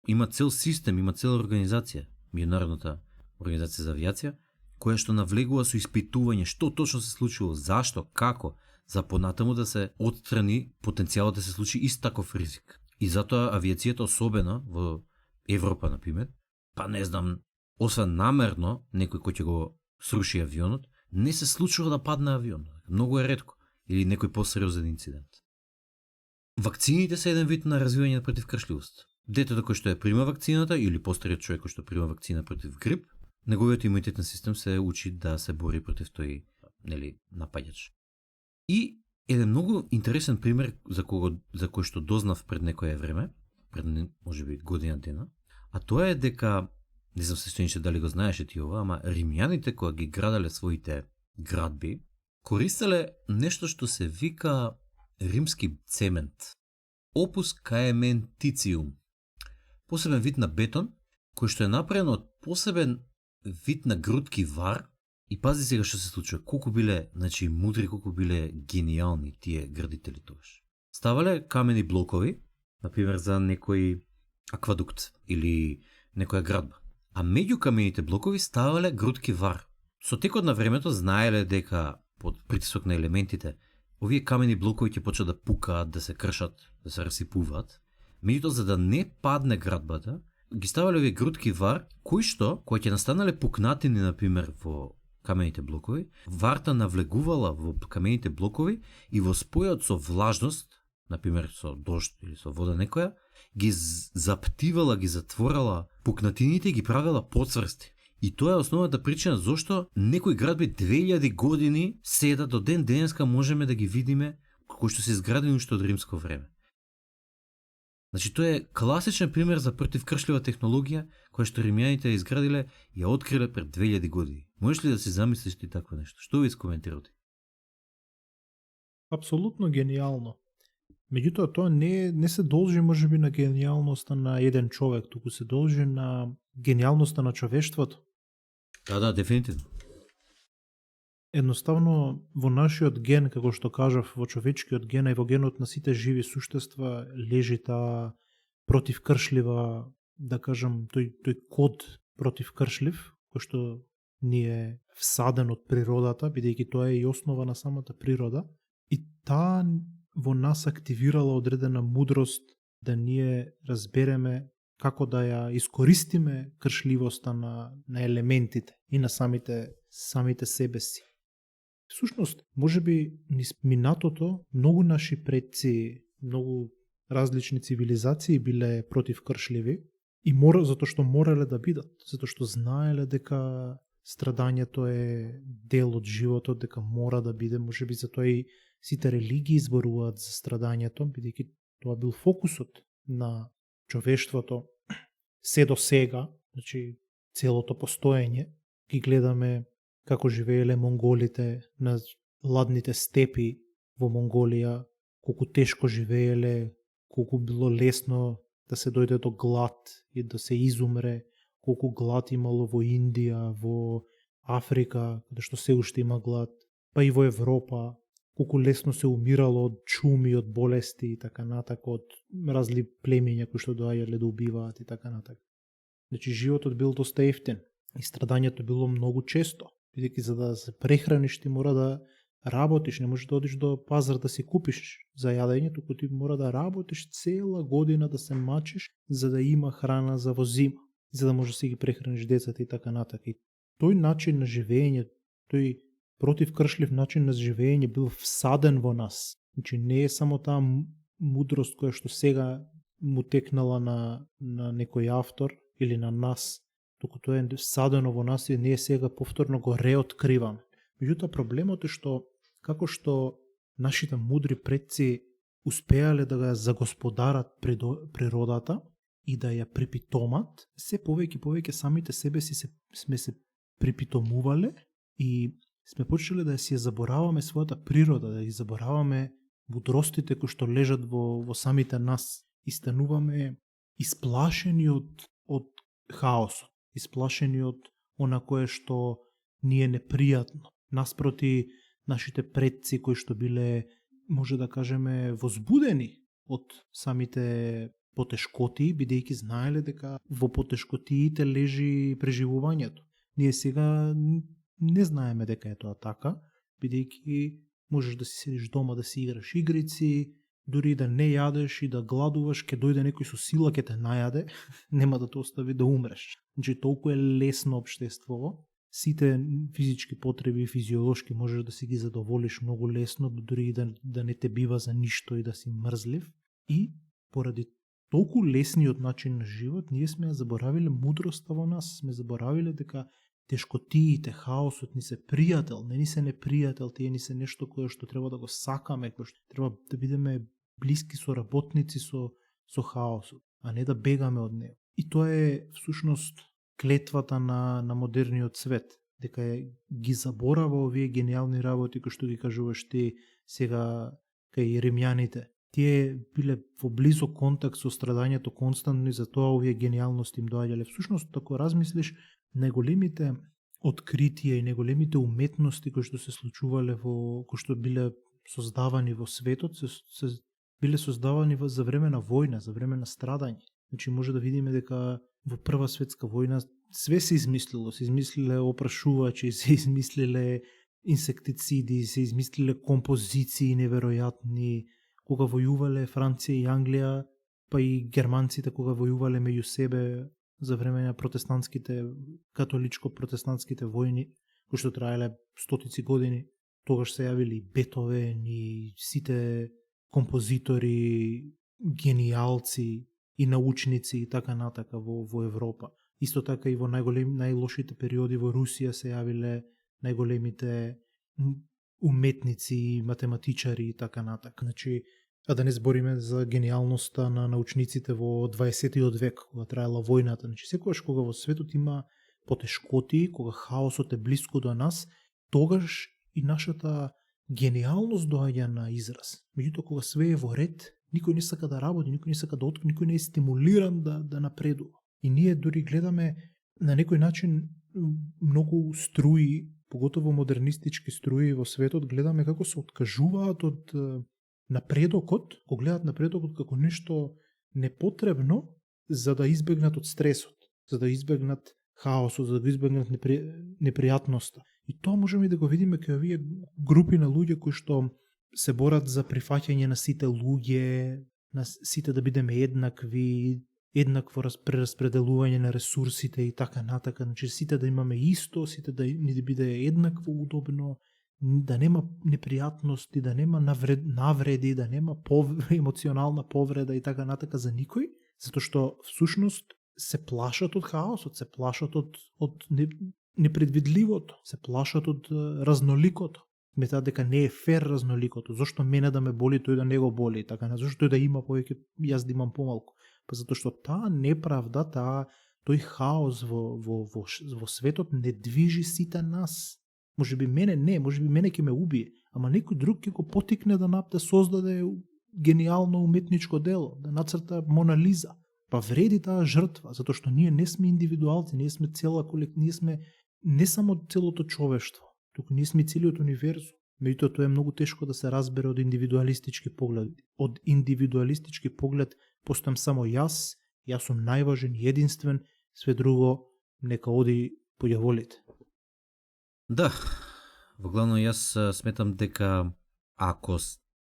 има цел систем, има цела организација, Меѓународната организација за авиација, која што навлегува со испитување што точно се случило, зашто, како, за понатаму да се отстрани потенцијалот да се случи ист таков ризик. И затоа авиацијата, особено во Европа, например, па не знам, освен намерно некој кој ќе го сруши авионот, не се случува да падне авион. Многу е ретко. Или некој посериозен инцидент. Вакцините се еден вид на развивање на противкршливост. Детето кој што ја прима вакцината или постариот човек кој што прима вакцина против грип, неговиот имунитетен систем се учи да се бори против тој напаѓач. И еден многу интересен пример за кој што дознав пред некое време, пред можеби година дена, а тоа е дека, не знам се дали го знаеше ти ова, ама римјаните кога ги градале своите градби, користеле нешто што се вика римски цемент. Опус caementicium. Посебен вид на бетон, кој што е направен од посебен вид на грудки вар. И пази сега што се случува, колку биле, мудри, колку биле гениални тие градители тогаш. Ставале камени блокови, например за некој аквадукт или некоја градба. А меѓу камените блокови ставале грудки вар. Со текот на времето знаеле дека под притисок на елементите, овие камени блокови ќе почнат да пукаат, да се кршат, да се расипуваат. Меѓутоа, за да не падне градбата, ги ставале овие грудки вар, кои што, кога ќе настанале пукнатини, например, во камените блокови, варта навлегувала во камените блокови и во спојот со влажност, например со дожд или со вода некоја, ги заптивала, ги затворала пукнатините и ги правила поцврсти. И тоа е основната причина зошто некои градби 2000 години седат до ден денеска можеме да ги видиме кои што се изградени уште од римско време. Значи тоа е класичен пример за противкршлива технологија која што римјаните ја изградиле и ја откриле пред 2000 години. Можеш ли да си замислиш ти такво нешто? Што ви искоментирате? Апсолутно гениално. Меѓутоа, тоа не се должи можеби на гениалноста на еден човек, туку се должи на гениалноста на човештвото. Да, дефинитивно. Едноставно, во нашиот ген, како што кажав, во човечкиот ген и во генот на сите живи суштества лежи таа противкршлива, да кажам, тој код противкршлив, кој што ни е всаден од природата, бидејќи тоа е и основа на самата природа, и таа во нас активирала одредена мудрост да ние разбереме како да ја искористиме кршливоста на елементите и на самите себе си. Всушност, можеби низ минатото многу наши предци, многу различни цивилизации биле противкршливи и затоа што морале да бидат, затоа што знаеле дека страдањето е дел од животот, дека мора да биде, можеби затоа и сите религии зборуваат за страдањето, бидејќи тоа бил фокусот на човештвото се до сега, значи целото постоење. Ги гледаме како живееле монголите на ладните степи во Монголија, колку тешко живееле, колку било лесно да се дојде до глад и да се изумре, колку глад имало во Индија, во Африка, каде што се уште има глад, па и во Европа, колку лесно се умирало од чуми, од болести и така натака, од разли племиња кои што доаѓале да убиваат и така натака. Значи животот бил доста ефтин и страдањето било многу често, бидејќи за да се прехраниш ти мора да работиш, не можеш да одиш до пазар да си купиш за јадење, туку ти мора да работиш цела година да се мачиш за да има храна за во зима, за да можеш да си ги прехраниш децата и така натака. И тој начин на живење, тој противкршлив начин на живење бил всаден во нас. Значи не е само таа мудрост која што сега му текнала на некој автор или на нас, туку тоа е всадено во нас и ние сега повторно го реоткриваме. Меѓутоа проблемот е што како што нашите мудри предци успеале да го загосподарат природата и да ја припитомат, се повеќе самите себе си сме се припитомувале и сме почеле да си ја забораваме својата природа, да ги забораваме мудростите кои што лежат во самите нас и стануваме исплашени од хаосот, исплашени од она кое што ни е непријатно, наспроти нашите предци кои што биле, може да кажеме, возбудени од самите потешкоти, бидејќи знаеле дека во потешкотиите лежи преживувањето. Ние сега не знаеме дека е тоа така, бидејќи можеш да си седиш дома да си играш игрици, дури да не јадеш и да гладуваш, ќе дојде некој со сила ќе те најаде, нема да те остави да умреш. Значи толку е лесно општеството, сите физички потреби физиолошки можеш да си ги задоволиш многу лесно, дури и да не те бива за ништо и да си мрзлив. И поради толку лесниот начин на живот, ние сме заборавиле мудроста во нас, сме заборавиле дека тешкотиите, хаосот ни се пријател, не ни се непријател, тие ни се нешто кое што треба да го сакаме, кое што треба да бидеме блиски соработници со хаосот, а не да бегаме од него. И тоа е всушност клетвата на модерниот свет, дека ги заборава овие гениални работи кои што ги кажуваш ти сега кај римјаните. Тие биле во близок контакт со страдањето константно и затоа овие гениалности им доаѓале. Всушност, ако размислиш, најголемите откритија и најголемите уметности кои што се случувале кои што биле создавани во светот, се биле создавани за време на војна, за време на страдање. Значи може да видиме дека во Прва светска војна све се измислиле опрашувачи, се измислиле инсектициди, се измислиле композиции неверојатни, кога војувале Франција и Англија, па и германците кога војувале меѓу себе за време на протестантските, католичко-протестантските војни, кои што траеле стотици години. Тогаш се јавили и Бетовен и сите композитори, гениалци и научници и така натака во Европа. Исто така и во најлошите периоди во Русија се јавиле најголемите уметници, математичари и така натака. Значи, а да не збориме за гениалноста на научниците во 20-тиот век, кога траела војната. Значи, секогаш кога во светот има потешкоти, кога хаосот е блиску до нас, тогаш и нашата гениалност доаѓа на израз. Меѓутоа, кога све е во ред, никој не сака да работи, никој не сака да откри, никој не е стимулиран да напредува. И ние дури гледаме на некој начин многу струи, поготово модернистички струи во светот, гледаме како се откажуваат од напредокот, го гледаат напредокот како нешто непотребно за да избегнат од стресот, за да избегнат хаосот, за да избегнат непријатноста. И тоа можеме да го видиме кај овие групи на луѓе кои што се борат за прифаќање на сите луѓе, на сите да бидеме еднакви, еднакво прераспределување на ресурсите и така натака. Значи сите да имаме исто, сите да ни да биде еднакво удобно, да нема непријатности, да нема навреди, да нема емоционална повреда и така натака за никој, затоа што всушност се плашат од хаосот, се плашат од непредвидливото, се плашат од разноликото. Сметаат дека не е фер разноликото. Зошто мене да ме боли, тој да не го боли, така не, зошто тој да има повеќе, јас да имам помалку. Па затоа што таа неправда, тој хаос во светот не движи сите нас. Може би мене не, може би мене ќе ме убие, ама некој друг ќе го потикне да создаде гениално уметничко дело, да нацрта Мона Лиза. Па вреди таа жртва, затоа што ние не сме индивидуалци, ние сме цела колектив, ние сме не само целото човештво, туку ние сме целиот универзум. Меѓутоа тоа е многу тешко да се разбере од индивидуалистички поглед. Од индивидуалистички поглед постојам само јас сум најважен и единствен, све друго нека оди по ѓаволите. Да, во главно јас сметам дека ако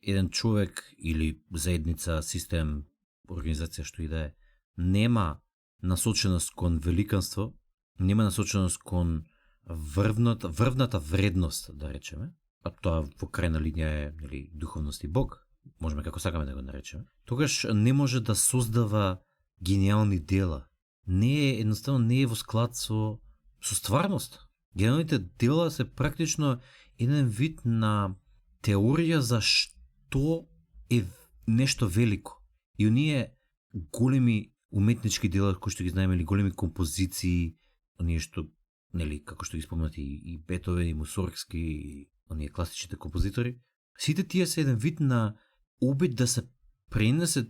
еден човек или заедница, систем, организација што и да е, нема насоченост кон великанство, нема насоченост кон врвната вредност, да речеме, а тоа во крајна линија е, нели, духовност и Бог, можеме како сакаме да го наречеме, тогаш не може да создава гениални дела. Едноставно не е во склад со стварност. Гениалните дела се практично еден вид на теорија за што е нешто велико. И оние големи уметнички дела кои што ги знаеме, или големи композиции, оние што, нели, како што ги спомнати и Бетовен, и Мусоргски, и оние класичните композитори, сите тие се еден вид на обид да се пренесат,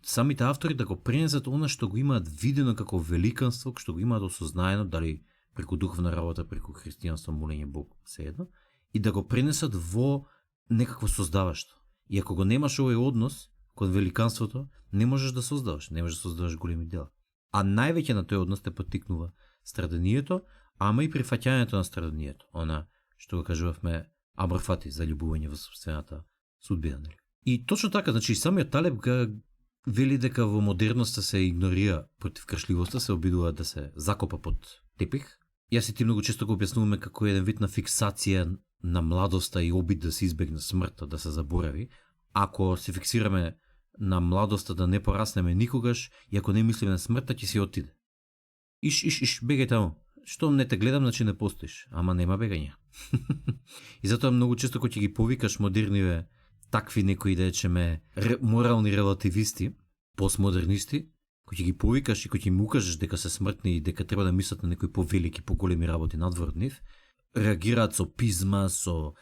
самите автори да го пренесат она што го имаат видено како великанство, што го имаат осознаено, дали преку духовна работа, преку христијанство, молење Бог, sejedno, и да го пренесат во некакво создаващо. И ако го немаш овој однос кон великанството, не можеш да создаваш, не можеш да создаваш големи дела. А највеќе на тој однос те поттикнува страданието, ама и прифаќањето на страданието. Она што го кажувавме Амр Фати за љубување во собствената судбина, нели? И точно така, значи самиот Талеб га вели дека во модерноста се игнорира против кршливоста, се обидува да се закопа под тепих. Јас и ти многу често го објаснуваме како еден вид на фиксација на младоста и обид да се избегне смртта, да се заборави. Ако се фиксираме на младоста да не пораснеме никогаш, и ако не мислиме на смртта, ќе си отиде. Иш, бегај таму. Штом не те гледам, значи не постоиш. Ама нема бегање. И затоа многу често кога ќе ги повикаш модерниве, такви некои да речеме морални релативисти, постмодернисти, кои ќе ги повикаш и кои ќе им укажеш дека се смртни и дека треба да мислат на некои повелики, поголеми работи надвор од нив, реагираат со пизма, со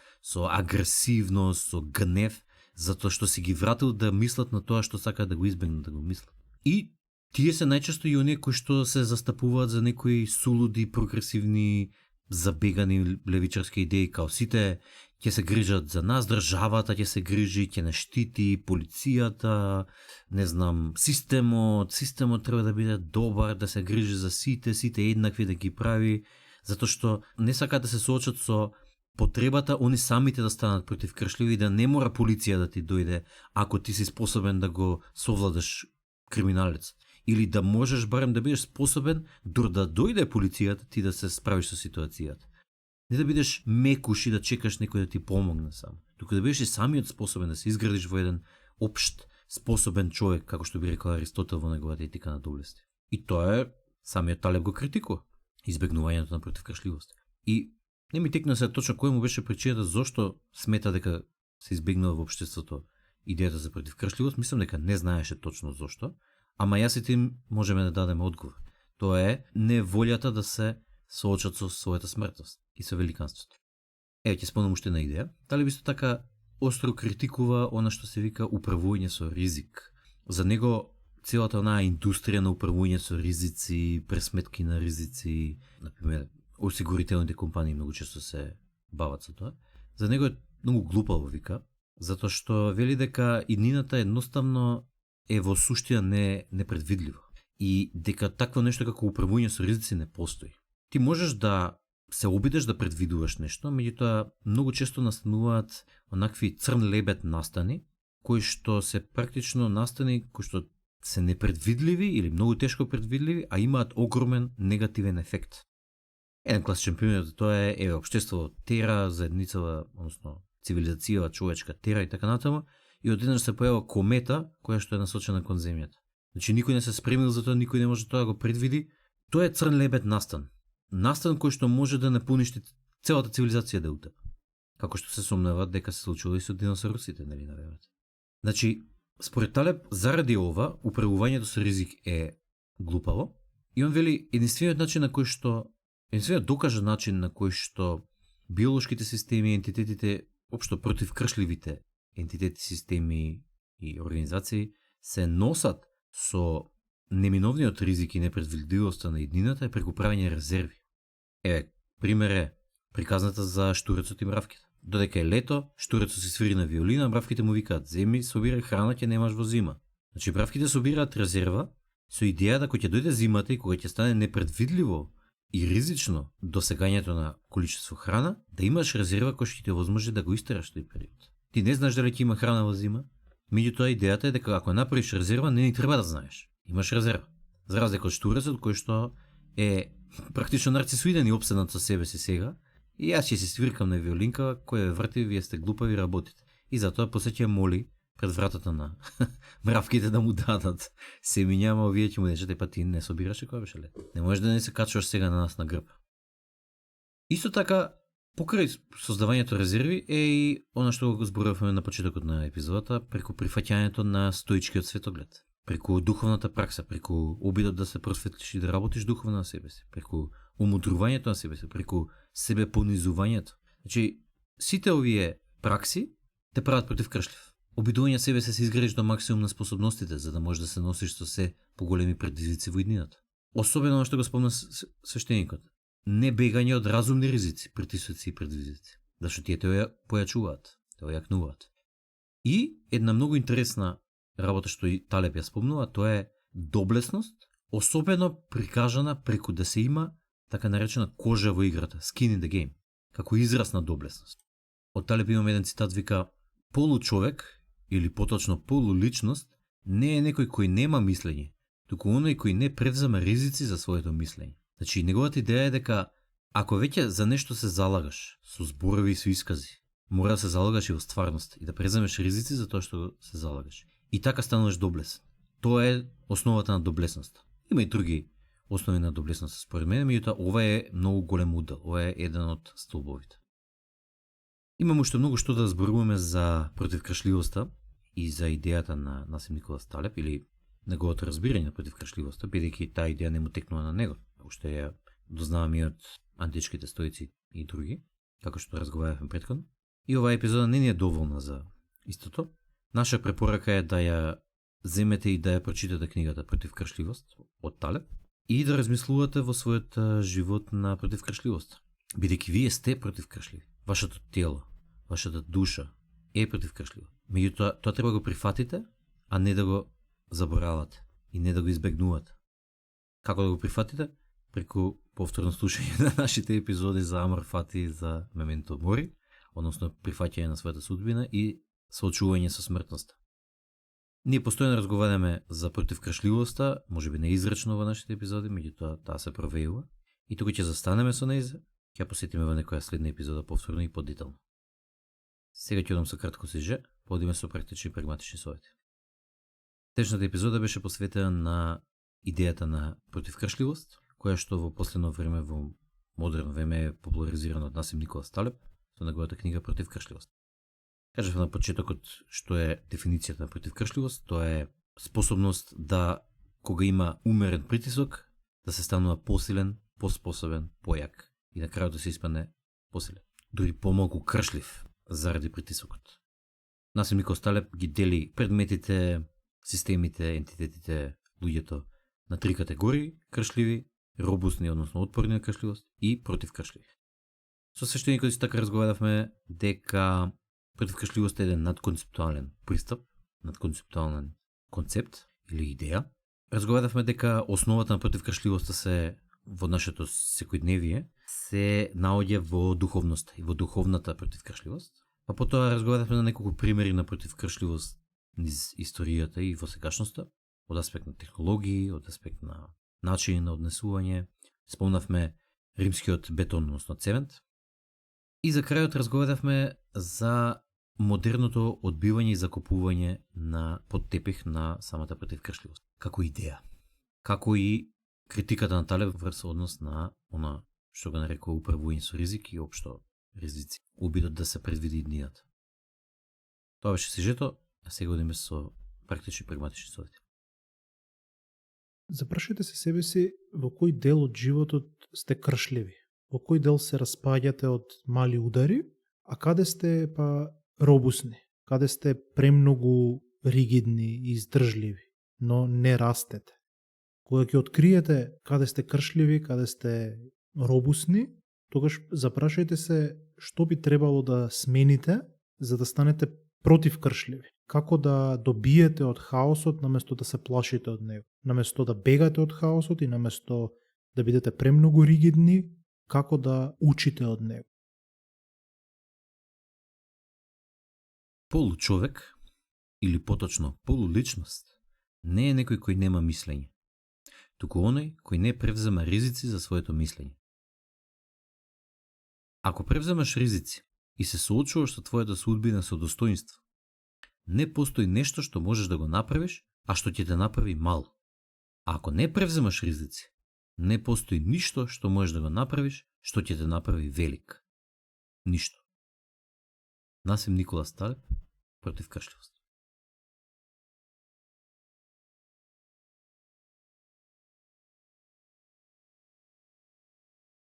агресивност, со гнев, затоа што си ги вратил да мислат на тоа што сакаат да го избегнат да го мислат. И тие се најчесто и оние кои што се застапуваат за некои сулуди, прогресивни, забегани левичарски идеи, као сите ќе се грижат за нас, државата ќе се грижи, ќе не штити, полицијата, не знам, системот треба да биде добар, да се грижи за сите еднакви да ги прави, затоа што не сакаат да се соочат со потребата они самите да станат противкршливи и да не мора полиција да ти дојде ако ти си способен да го совладаш криминалец. Или да можеш барем да бидеш способен дур да дојде полицијата ти да се справиш со ситуацијата. Не да бидеш мекуш и да чекаш некој да ти помогне само. Туку да бидеш и самиот способен да се изградиш во еден општ способен човек, како што би рекол Аристотел во неговата етика на доблести. И тоа е, самиот Талеб го критикува, избегнувањето на противкршливост. И не ми текна се точно кој му беше причината зошто смета дека се избегнува во општеството идејата за противкршливост, мислам дека не знаеше точно зошто, ама јас и ти можеме да дадеме одговор. Тоа е неволјата да се соочат со својата смртност и со великанството. Ќе спомнам уште една идеја. Талеб исто така остро критикува она што се вика управување со ризик. За него целата онаа индустрија на управување со ризици, пресметки на ризици, например, осигурителните компании многу често се бават со тоа. За него е многу глупаво, вика, затоа што вели дека иднината едноставно е во суштина непредвидливо и дека такво нешто како управување со ризици не постои. Ти можеш да се обидеш да предвидуваш нешто, меѓутоа многу често настануваат онакви црн лебед настани, кои што се практично настани кои што се непредвидливи или многу тешко предвидливи, а имаат огромен негативен ефект. Еден класичен пример за тоа е општество тера, заедницава, односно цивилизацијава човечка тера и така натаму, и одеднаш се појава комета која што е насочена кон земјата. Значи никој не се спремил за тоа, никој не може тоа да го предвиди. Тоа е црн лебед настан. Настан кој што може да не поништи целата цивилизација да утапи. Како што се сомневаат дека се случило и со диносаурусите, нели, на времето. Значи, според Талеб, заради ова, управувањето со ризик е глупаво, и он вели единствениот докажан начин на кој што биолошките системи, ентитетите, општо противкршливите ентитети, системи и организации се носат со неминовниот ризик и непредвидливоста на иднината е преку правење резерви. Пример е приказната за штурецот и мравките. Додека е лето, штурецот си свири на виолина, мравките му викаат: "Земи, собирај храна, ќе немаш во зима." Значи мравките собираат резерва со идеја да кога ќе дојде зимата и кога ќе стане непредвидливо и ризично досегањето на количество храна, да имаш резерва која ќе ти овозможи да го истераш тој период. Ти не знаеш дали ќе има храна во зима, меѓутоа идејата е дека ако направиш резерва, не ни треба да знаеш. Имаш резерва. За разлика од штурецот кој што е практично нарцисоиден и обседнат со себе си сега, и јас ќе си свиркам на виолинка, која врти, вие сте глупави, работите. И затоа посеќа моли пред вратата на мравките да му дадат семиња, ама вие ќе му речете: "Па ти не собираше кога беше лето. Не можеш да не се качуваш сега на нас на грб." Исто така, покрај создавањето резерви е и она што го зборувавме на почетокот на епизодата, преку прифаќањето на стоичкиот светоглед, преку духовната пракса, преку обидот да се просветлиш и да работиш духовно на себе си, преку умудрувањето на себе си, преку себе понизувањето. Значи, сите овие пракси те прават противкршлив. Обидување себе се изградиш до максимум на способностите, за да можеш да се носиш со се поголеми предизвици во иднината. Особено што го спомна свештеникот. Не бегање од разумни ризици, притисоци и предизвици. Зашто тие те појачуваат, те ојакнуваат. И една многу интересна работа што и Талеб ја спомнува, тоа е доблесност, особено прикажана преку да се има така наречена кожа во играта, skin in the game, како израз на доблесност. Од Талеб имам еден цитат, вика: "Получовек, или поточно полуличност, не е некој кој нема мислење, туку оној кој не превзема ризици за своето мислење." Значи, неговата идеја е дека ако веќе за нешто се залагаш со зборови и со искази, мора да се залагаш и во стварност и да преземеш ризици за тоа што се залагаш. И така стануваш доблесен. Тоа е основата на доблесноста. Има и други основи на доблесноста според мене, меѓутоа ова е многу голем удел, ова е еден од столбовите. Имам уште многу што да зборуваме за противкршливоста и за идејата на Насим Николас Талеб или неговото разбирање на противкршливоста, бидејќи таа идеја не му текнува на него. Уште ја дознаваме и од античките стоици и други, како што разговаравме претходно. И оваа епизода не ни е доволна за истото. Наша препорака е да ја земете и да ја прочитате книгата Противкршливост од Талеб и да размислувате во својот живот на противкршливост. Бидејќи вие сте противкршливи. Вашето тело, вашата душа е противкршлива. Меѓутоа, тоа треба го прифатите, а не да го заборавате и не да го избегнувате. Како да го прифатите? Преку повторно слушање на нашите епизоди за Амор Фати, за Мементо Мори, односно прифаќање на својата судбина и соочување со смртноста. Ние постојано разговараме за противкршливоста, можеби не изречно во нашите епизоди, меѓутоа таа се провеува и тука ќе застанеме со нејза, ќе посетиме во некоја следна епизода повторно и подетално. Сега ќе одам со кратко сиже, подиме со практични и прагматични совети. Течната епизода беше посветена на идејата на противкршливост, која што во последно време, во модерно време е популаризирана од Насим Николас Талеб со неговата книга Противкршливост. Кажавме на почетокот што е дефиницијата на противкршливост, тоа е способност да, кога има умерен притисок, да се станува посилен, поспособен, појак и на крајот да се испадне посилен, дури помалку кршлив заради притисокот. Насим Николас Талеб ги дели предметите, системите, ентитетите, луѓето на три категории: кршливи, робусни, односно отпорни на кршливост и противкршливи. Со свештеникот исто така разговаравме дека противкршливост е еден надконцептуален пристап, надконцептуален концепт или идеја. Разговаравме дека основата на противкршливоста се во нашето секојдневие се наоѓа во духовноста и во духовната противкршливост. Па потоа разговаравме на неколку примери на противкршливост низ историјата и во сегашноста, од аспект на технологии, од аспект на начини на однесување. Спомнавме римскиот бетон, односно цемент. И за крајот разговаравме за модерното одбивање и закупување на под тепих на самата противкршливост како идеја, како и критиката на Талеб врз однос на она што го нарекува управување со ризик и општо ризици, обидот да се предвиди иднината. Тоа беше сижето, а сега одиме со практични и прагматични совети. Запрашете се себе си во кој дел од животот сте кршливи, во кој дел се распаѓате од мали удари, а каде сте па робусни, каде сте премногу ригидни и издржливи, но не растете. Кога ќе откриете каде сте кршливи, каде сте робусни, тогаш запрашајте се што би требало да смените за да станете противкршливи. Како да добиете од хаосот наместо да се плашите од него. Наместо да бегате од хаосот и наместо да бидете премногу ригидни, како да учите од него. Получовек, или поточно полуличност, не е некој кој нема мислење, туку оној кој не превзема ризици за своето мислење. Ако превземаш ризици и се соочуваш со твојата судбина со достоинство, не постои нешто што можеш да го направиш, а што ќе те направи мал. А ако не превземаш ризици, не постои ништо што можеш да го направиш, што ќе те направи велик. Ништо. Насим Николас Талеб, Противкршливост.